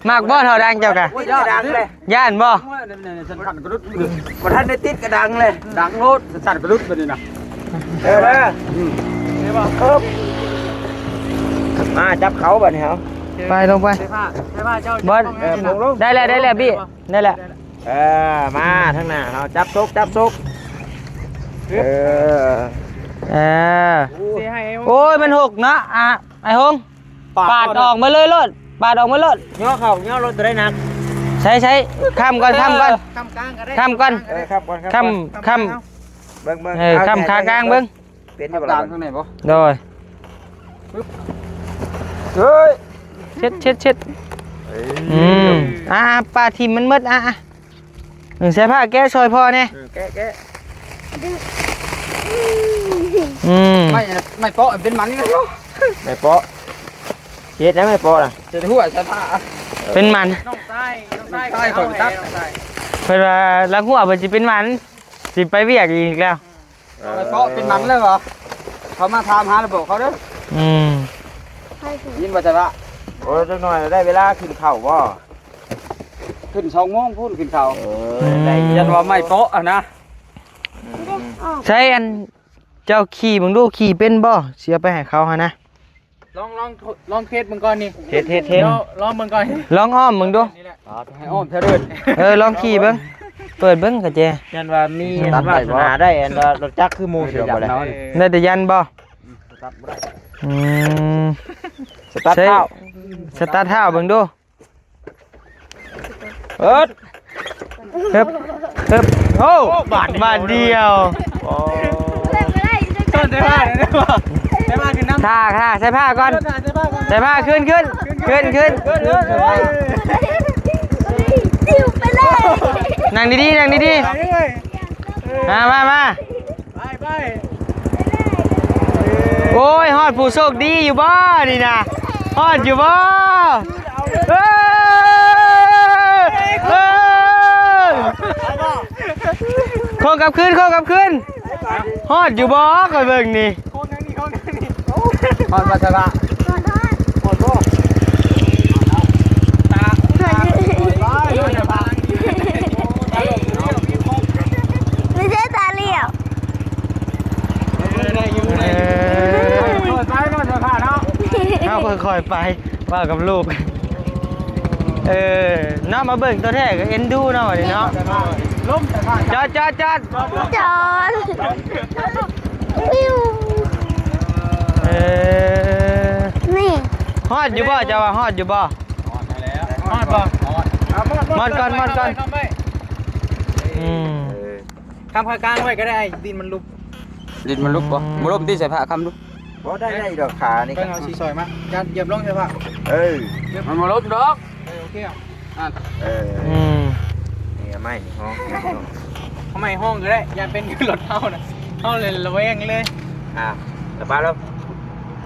ມັກບໍ່ທໍ່ດັງເຈົ້າກະ? ໂອ້ຍ ດັງເລີຍ. ຢ້ານບໍ່? ບໍ່ທັນໄດ້ຕິດກະດັງເລີຍ ດັງໂລດ. ສັ່ນກະດຸດບາດນີ້ນະ. ເອີ ເດີ ອືມ ມາຈັບເຂົາບາດນີ້ເຮົາ ໄປລົງໄປ. ເອີ ລົງ ໄດ້ແລ້ວ ໄດ້ແລ້ວ ບີ້ ໄດ້ແລ້ວ. ເອີ ມາທາງໜ້າເຮົາ ຈັບສົກ ຈັບສົກ. ເອີ ເອີ ໂອ້ຍ ມັນຫົກເນາະ. ອ່ະ ໄອ້ຫົງ ປາດ ປາດອອກມາເລີຍໂລດ ປາດອອກມາໂລດ. ຍໍເຂົ້າ ຍໍລົດໂຕໃດໜັກ ໃຊ້ ໃຊ້ ຄ້ຳກ່ອນ ຄ້ຳກ່ອນ ຄ້ຳກາງກໍໄດ້ ຄ້ຳກ່ອນ. ເອີ ຄ້ຳກ່ອນ ຄ້ຳ ຄ້ຳ ເບິ່ງ ເບິ່ງ ເອີ ເອົາ ຄ້ຳຂາກາງເບິ່ງ. ເປັນຢູ່ບໍ່ລະ? ທາງໃນບໍ່? ໂດຍ ເຮີ້ຍ ເຊັດ ເຊັດ ເຊັດ. ເອີ ອືມ ອ່າ ປາຖິ້ມມັນໝົດ. ອ່າ ໃສ່ຜ້າແກະຊ່ອຍພໍ່ແດ່. ເອີ ແກະ ແກະ. ອືມ ໄມ້ ໄມ້ເປາະເປັນມັນເນາະ. ໄມ້ເປາະ ເຮັດຫຍັງໄມ້ເປາະນະ? ເຮັດຫົວໃສ່ຜ້າ ເປັນມັນ. ນ້ອງຊາຍ ນ້ອງຊາຍ ນ້ອງຊາຍຂ້ອຍຕັດ. ເພິ່ນວ່າລັກຫົວເພິ່ນຊິເປັນມັນ ຊິໄປວຽກອີກແລ້ວ. ເອີ ເພາະເປັນມັນແລ້ວເຫວາ? ເຂົາມາຖາມຫາລະບອກເຂົາເດີ. ອືມ ໄປຊິ ຍິນບໍ່ ຈະລະ? ໂອ້ຍ ຈັກໜ່ອຍໄດ້ເວລາຂຶ້ນເຂົ້າບໍ່? ຂຶ້ນສອງໂມງພຸ້ນ ຂຶ້ນເຂົ້າ. ເອີ ອືມ ໄດ້ ຢ້ານວ່າໄມ້ເປາະຫັ້ນນະ. ອືມ ໃຊ້ອັນ ເຈົ້າຂີ່ເບິ່ງດູ ຂີ່ເປັນບໍ່? ຊິເອົາໄປໃຫ້ເຂົາຫັ້ນນະ. ລອງ ລອງ ລອງເທສເບິ່ງກ່ອນນີ້. ເທສ ເທສ ເທສ ລອງ ລອງເບິ່ງກ່ອນ ລອງອ້ອມເບິ່ງດູ. ນີ້ແຫຼະ ອ່າ ໃຫ້ອ້ອມແຖວເດີ່ນ. ເອີ ລອງຂີ່ເບິ່ງ ເປີດເບິ່ງກະແຈ. ຢ້ານວ່າມີ ສະຕາດໄດ້ບໍ່? ວາສະໜາໄດ້ ອັນວ່າລົດຈັກຄືໝູ່ຊິດຳເນາະ. ໄດ້ແຕ່ຢັນບໍ່? ອືມ ສະຕາດບໍ່ໄດ້. ອືມ ສະຕາດທ້າວ ສະຕາດທ້າວເບິ່ງດູ. ເອີດ ເຮີບ ເຮີບ. ໂອ້ ບາດ ບາດດຽວ. ໂອ້ ເອີ ບໍ່ໄດ້ ຕ້ອງໃສ່ຜ້າໄດ້ບໍ່? ໃສ່ຜ້າຂຶ້ນນຳ. ຖ້າ ຖ້າໃສ່ຜ້າກ່ອນ ໃສ່ຜ້າກ່ອນ ໃສ່ຜ້າ ຂຶ້ນ ຂຶ້ນ ຂຶ້ນ ຂຶ້ນ. ຕິວໄປເລີຍ. ນັ່ງດີໆ ນັ່ງດີໆ. ມາ ມາ ມາ. ໄປ ໄປ. ໂອ້ຍ ຮອດຜູ້ໂຊກດີຢູ່ບໍ່ນີ້ນະ? ຮອດຢູ່ບໍ່? ເອີ ເອີ ໂຄ້ງກັບຄືນ ໂຄ້ງກັບຄືນ. ຮອດຢູ່ບໍ່? ຂ້ອຍເບິ່ງນີ້ ຮອດບໍ່ ສະບາຍ? ຮອດບໍ່? ມີແຕ່ຕາຫຼຽວ. ເອີ ເອີ ຄ່ອຍໄປເນາະ ສະບາຍເນາະ ເຈົ້າຂ້າເນາະ. ເຮົາຄ່ອຍໆໄປ ເວົ້າກັບລູກ. ເອີ ເນາະ ມາເບິ່ງຕົວແທ້ກໍເອັນດູເນາະ ບັດນີ້ເນາະ. ລົມ ສະບາຍ. ຈອດ ຈອດ ຈອດ ຈອດ. ເອີ ນີ້ ຮອດຢູ່ບໍ່? ເຈົ້າວ່າຮອດຢູ່ບໍ່? ຮອດແລ້ວ ຮອດບໍ່? ຮອດ ມອດກ່ອນ ມອດກ່ອນ. ອືມ ຄ້ຳຂາກາງໄວ້ກໍໄດ້ ດິນມັນຫຼຸບ. ດິນມັນຫຼຸບບໍ່? ອືມ ບໍ່ລົ້ມຕິ? ໃສ່ຜ້າຄ້ຳດູ. ບໍ່ ໄດ້ ໄດ້ດອກ ຂານີ້. ເບິ່ງເອົາສີຊອຍມາ ຈານຢຽບລົງໃສ່ຜ້າ. ເອີ ມັນບໍ່ລົ້ມດອກ. ເອີ ໂອເຄ. ອ່ະ ເອີ ອືມ ນີ້ໄມ້ຫ້ອງ ເອົາໄມ້ຫ້ອງກໍໄດ້ ຢ້ານເປັນຄືລົດເຮົານະ ເຮົາເລີຍລະແວງເລີຍ. ອ່າ ລະປາເລີຍ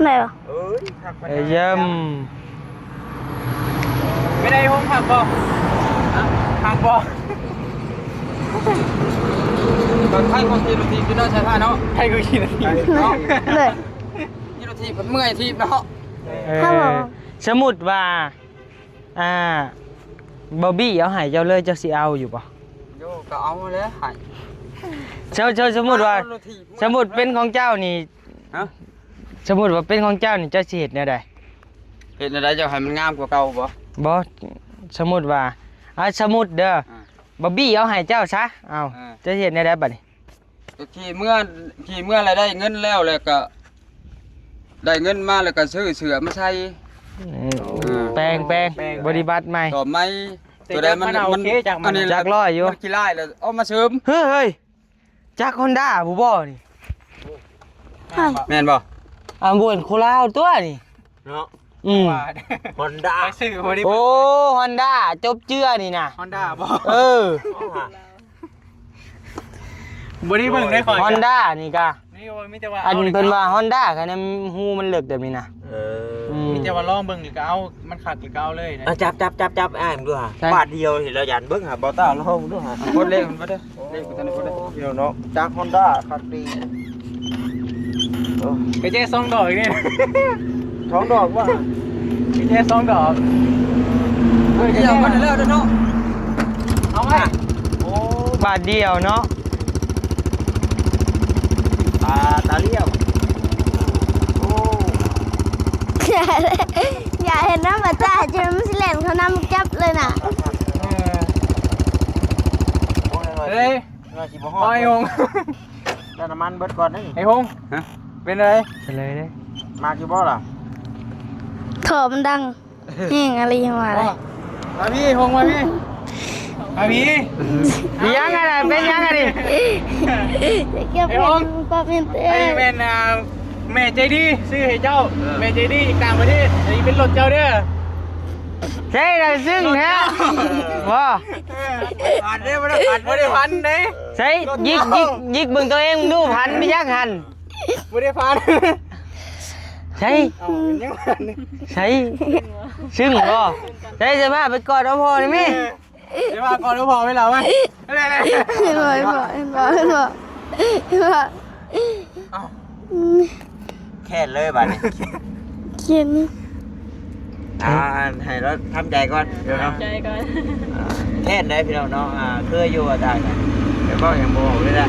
ແມ່ນບໍ່? ເອີຍ ຄັກປານໃດ. ເອີ ຢ້ຳ ເປັນໃດ ໂຮງພັກບໍ່? ຮະ? ພັກບໍ່? ຕອນໄທກໍຂີ່ລົດຖີບຢູ່ເນາະ ໃສ່ຜ້າເນາະ. ໄທກໍຂີ່ລົດຖີບເນາະ. ໂດຍ ຂີ່ລົດຖີບເມື່ອຍຖີບເນາະ. ເອີ ຄັບຜົມ. ສົມມຸດວ່າ ອ່າ ບອບບີ້ເອົາໃຫ້ເຈົ້າເລີຍ ເຈົ້າຊິເອົາຢູ່ບໍ່? ໂຍ ກໍເອົາແລ້ວໃຫ້. ສົມ ສົມ ສົມມຸດວ່າ ເອົາລົດຖີບ ສົມມຸດເປັນຂອງເຈົ້ານີ້ ຮະ? ສົມມຸດວ່າເປັນຂອງເຈົ້ານີ້ ເຈົ້າຊິເຮັດແນວໃດ? ເຮັດແນວໃດ? ເຈົ້າໃຫ້ມັນງາມກວ່າເກົ່າບໍ່? ບໍ່ ສົມມຸດວ່າ ອ່າ ສົມມຸດເດີ ອ່າ ບອບບີ້ເອົາໃຫ້ເຈົ້າຊະ ເອົາ ອ່າ ເຈົ້າຊິເຮັດແນວໃດບັດນີ້? ກໍຂີ່ເມືອ ຂີ່ເມືອແລ້ວໄດ້ເງິນແລ້ວ ແລ້ວກໍໄດ້ເງິນມາ ແລ້ວກໍຊື້ເສື້ອມາໃສ່. ອືມ ເອີ ແປງ ແປງ ແປງ ບໍລິບັດໃໝ່ ຕໍ່ໃໝ່. ຕົວໃດມັນ ມັນ ໂອເຄ ຈັກມັນ ອັນນີ້ ຈັກຮ້ອຍຢູ່ ມັນຂີ້ລ້າຍແລ້ວເອົາມາເສີມ. ເຮີ້ຍ ເຮີ້ຍ ຈັກຮອນດ້າຜູ້ບໍ່ນີ້? ແມ່ນບໍ່? ອ່າ ບໍ່ແມ່ນໂຄລາວຕົວນີ້ເນາະ. ອືມ ຮອນດ້າ ໄປຊື້ບໍ່ໄດ້. ໂອ້ ຮອນດ້າ ຈົບເຈືອນີ້ນະ ຮອນດ້າບໍ່? ເອີ ບໍ່ໄດ້ເບິ່ງໄດ້ຂ້ອຍ ຮອນດ້ານີ້ກະ ນີ້ວ່າມີແຕ່ວ່າ ອັນເພິ່ນວ່າຮອນດ້າກະນຳ ຮູມັນເລິກແບບນີ້ນະ. ເອີ ອືມ ມີແຕ່ວ່າລອງເບິ່ງ ກະເອົາ ມັນຄັກກະເອົາເລີຍນະ. ເອົາ ຈັບ ຈັບ ຈັບ ຈັບ ອ້າຍ ມາດູຫາ ບາດດຽວເຫັນແລ້ວຢ້ານ. ເບິ່ງຫາ ບໍ່ຕ້າລອງເບິ່ງດູຫາ ກົດເລກມັນບໍ່ໄດ້. ເລກມັນບໍ່ໄດ້ ພີ່ນ້ອງເນາະ. ຈັກຮອນດ້າຄັກດີ. ໂອ້ ໄປແຈ້ສອງດອກອີກນີ້ ສອງດອກວ່າ ໄປແຈ້ສອງດອກ. ເອີ ດຽວມັນແລ້ວເນາະ ເອົາໄວ້. ໂອ້ ບາດດຽວເນາະ. ປາຕາຫຼຽວ. ໂອ້ ຢ່າເຮັດນຳອາຈານ ຈະມັນຊິແລ່ນເຂົ້ານຳຈັບເລີຍນະ. ເອີ ໂອ້ຍ ເຮີ້ຍ ວ່າຊິບໍ່ຮອດ ໂອ້ຍ ໄອ້ຫົງ ແລ້ວນ້ຳມັນເບິດກ່ອນເດ້. ໄອ້ຫົງ ຮະ ເປັນໃດ? ເປັນໃດເດ້? ມັກຢູ່ບໍ່ລະ? ທໍ່ມັນດັງ ແຮງອີ່ຫຼີວ່າ. ມາພີ່ ຫົງມາພີ່ ມາພີ່. ມີຫຍັງອັນນັ້ນ ເປັນຫຍັງອັນນີ້? ເກັບເງິນ ປັບເງິນເຕີ ອັນນີ້ແມ່ນ ອ່າ ແມ່ໃຈດີຊື້ໃຫ້ເຈົ້າ. ເອີ ແມ່ໃຈດີຢູ່ຕ່າງປະເທດ ອັນນີ້ເປັນລົດເຈົ້າເດີ. ໃຊ່ລະ ຊຶ້ງແທ້ບໍ່? ເອີ ພັນເດ້ ບໍ່ໄດ້ພັນ ບໍ່ໄດ້ພັນເດ້. ໃຊ່ ຍິກ ຍິກ ຍິກເບິ່ງຕົວເອງດູ ພັນໄປຍັງຫັ້ນ. ບໍ່ໄດ້ພັນ ໃຊ່ ເອົ້າ ຍັງພັນ ໃຊ່ ຊຶ້ງບໍ່? ໃຊ່ ເສື້ອຜ້າໄປກອດເອົາພໍ່ໄດ້ແມ. ເອີ ເສື້ອຜ້າກອດເອົາພໍ່ໄປລະໄວ້. ເຫັນບໍ່ ເຫັນບໍ່ ເຫັນບໍ່ ເຫັນບໍ່ ເຫັນບໍ່? ເອົ້າ ອືມ ແຄ້ນເລີຍບາດນີ້ ແຄ້ນ. ອ່າ ໃຫ້ລາວທຳໃຈກ່ອນເນາະ ທຳໃຈກ່ອນ. ອ່າ ແຄ້ນໄດ໋ພີ່ນ້ອງເນາະ. ອ່າ ເຄີຍຢູ່ວ່າຕາຍ ແຕ່ເວົ້າຫຍັງບໍ່ອອກເລີຍນະ.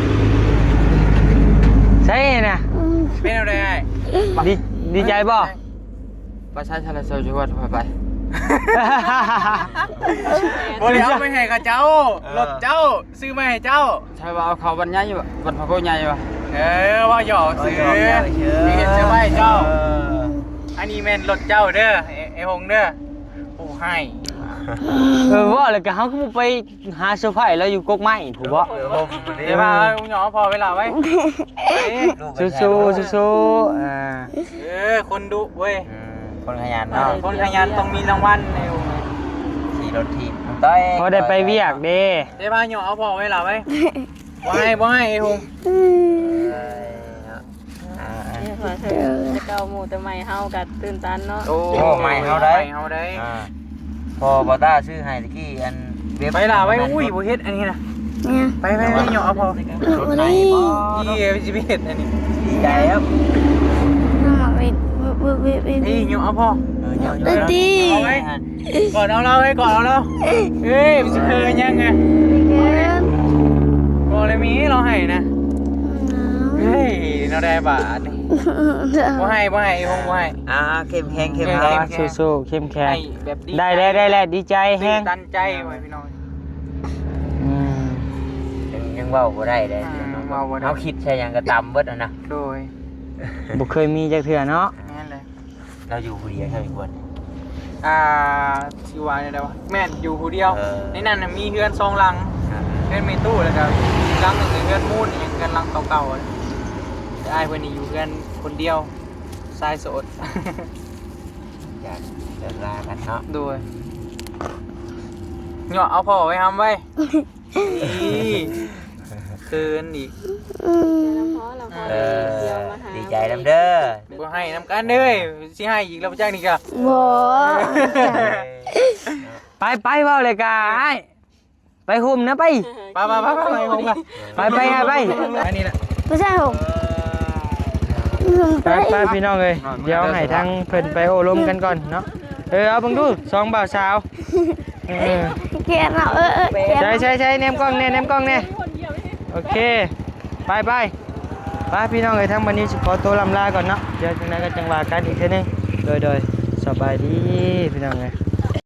ໃຊ່ນະ ອືມ ເປັນແນວໃດອ້າຍ? ດີ ດີໃຈບໍ່? ໄປໃຊ້ທະລະເຊົາຢູ່ວັດ ໄປ ໄປ ບໍ່ໄດ້ເອົາໄປໃຫ້ເຂົາເຈົ້າ ເອີ ລົດເຈົ້າ ຊື້ມາໃຫ້ເຈົ້າ. ໃຊ່ວ່າເອົາເຂົ້າວັດໃຫຍ່ ວັດພະໂພໃຫຍ່ວ່າ. ເອີ ເວົ້າຫຍອກຊື່ ເວົ້າຫຍອກເຊີຍ ມີເຮັດເຊີໄພເຈົ້າ. ເອີ ອັນນີ້ແມ່ນລົດເຈົ້າເດີ ໄອ້ ໄອ້ຫົງເດີ. ໂອ້ ໃຫ້ ເອີ ເວົ້າແລ້ວກະເຮົາຄືບໍ່ໄປຫາເຊີໄພລາວຢູ່ກົກໄມ້ພຸ້ນບໍ? ເອີ ແຕ່ວ່າເອົາຫຍອກພໍ່ໄວ້ລະໄວ້. ສູ້ໆ ສູ້ໆ ອ່າ ເອີ ຄົນດຸເວີຍ ເອີ ຄົນຂະຫຍັນເນາະ ຄົນຂະຫຍັນຕ້ອງມີລາງວັນ. ຂີ່ລົດຖີບ ຕ້ອຍ ພໍໄດ້ໄປວຽກເດ້. ແຕ່ວ່າຫຍອກເອົາພໍ່ໄວ້ລະໄວ້. ບໍ່ໃຫ້ ບໍ່ໃຫ້ ໄອ້ຫົງ. ອືມ ອ່າ ແຕ່ເກົ່າໝູ່ແຕ່ໃໝ່ເຮົາກະຕື່ນຕັນເນາະ. ໂອ້ ໃໝ່ເຮົາໄດ໋ ໃໝ່ເຮົາໄດ໋. ອ່າ ພໍ່ບໍ່ຕ້າຊື້ໃຫ້ຕະກີ້ ອັນເວັບ ໄປລະໄວ້. ອຸ້ຍ ບໍ່ເຮັດອັນນີ້ນະ. ໄປ ໄປ ໄປ ຫຍອກເອົາພໍ່. ນີ້ຊິໄປເຮັດອັນນີ້ ດີໃຈແລ້ວ. ນີ້ຫຍອກເອົາພໍ່. ເອີ ຫຍອກ ຫຍອກ ກອດເອົາລາວ ເອີຍ ກອດເອົາລາວ. ເອີຍ ມັນຊິເຂີນຫຍັງອະ? ບໍ່ໄດ້ມີລາວໃຫ້ນະ. ເອີຍ ແນວໃດບາດນີ້? ບໍ່ໃຫ້ ບໍ່ໃຫ້ ບໍ່ໃຫ້. ອ່າ ເຂັ້ມແຂງ ເຂັ້ມແຂງ ສູ້ໆ ເຂັ້ມແຂງ. ໄດ້ແລ້ວ ໄດ້ແລ້ວ ດີໃຈແຮງ ຕື່ນຕັນໃຈໄວ້ພີ່ນ້ອງ. ອືມ ຍັງ ຍັງເວົ້າບໍ່ໄດ້ເດ້. ອ່າ ເວົ້າບໍ່ໄດ້ ເຮົາຄິດໃສ່ຫຍັງກະຕຳເບິດຫັ້ນນະ. ໂດຍ ບໍ່ເຄີຍມີຈັກເທື່ອເນາະ. ແມ່ນແຫຼະ. ລາວຢູ່ຜູ້ດຽວ ເຈົ້າຢູ່ບ່ອນໃດ? ອ່າ ຊິວ່າແນວໃດວະ? ແມ່ນ ຢູ່ຜູ້ດຽວ. ເອີ ໃນນັ້ນນະມີເຮືອນສອງຫຼັງ. ອ່າ ເຮືອນແມ່ຕູ້ ແລ້ວກະອີກຫຼັງໜຶ່ງເຮືອນມູນ ອີ່ຫຍັງ ເຮືອນຫຼັງເກົ່າໆ. ແຕ່ອ້າຍເພິ່ນນີ້ຢູ່ເຮືອນຄົນດຽວ ຊາຍໂສດ. ຢາກເລີກລາກັນເນາະ. ໂດຍ ຫຍອກເອົາພໍ່ໄວ້ ຫ້ຳໄວ້. ນີ້ ເຂີນອີກ. ອືມ ເອີ ດີໃຈນຳເດີ. ບໍ່ໃຫ້ນຳກັນເດີ ຊິໃຫ້ອີກແລ້ວບໍ່ຈັກນີ້ກະ. ບໍ່ ໄປ ໄປ ເວົ້າແລ້ວກະອ້າຍ ໄປໂຮມນະ ໄປ ໄປ ໄປ ໄປ ໄປ ໄປ ໄປ ໄປ ໄປ ອັນນີ້ນະ ບໍ່ໃຊ່ໂຮມ. ໄປ ໄປ ພີ່ນ້ອງເອີຍ ດຽວໃຫ້ທາງເພິ່ນໄປໂອ້ລົມກັນກ່ອນເນາະ. ເອີ ເອົາເບິ່ງດູ ສອງບ່າວສາວ. ເອີ ແຂນເນາະ ເອີ ເອີ ແຂນ. ໃສ່ ໃສ່ ໃສ່ ແນມກ້ອງແດ່ ແນມກ້ອງແດ່. ໂອເຄ ໄປ ໄປ ໄປ ພີ່ນ້ອງເອີຍ ທາງບັດນີ້ຊິຂໍໂຕລ່ຳລາກ່ອນເນາະ. ດຽວຈັ່ງໃດກະຈັ່ງວ່າກັນອີກເທື່ອໜຶ່ງ. ໂດຍ ໂດຍ ສະບາຍດີພີ່ນ້ອງເອີຍ.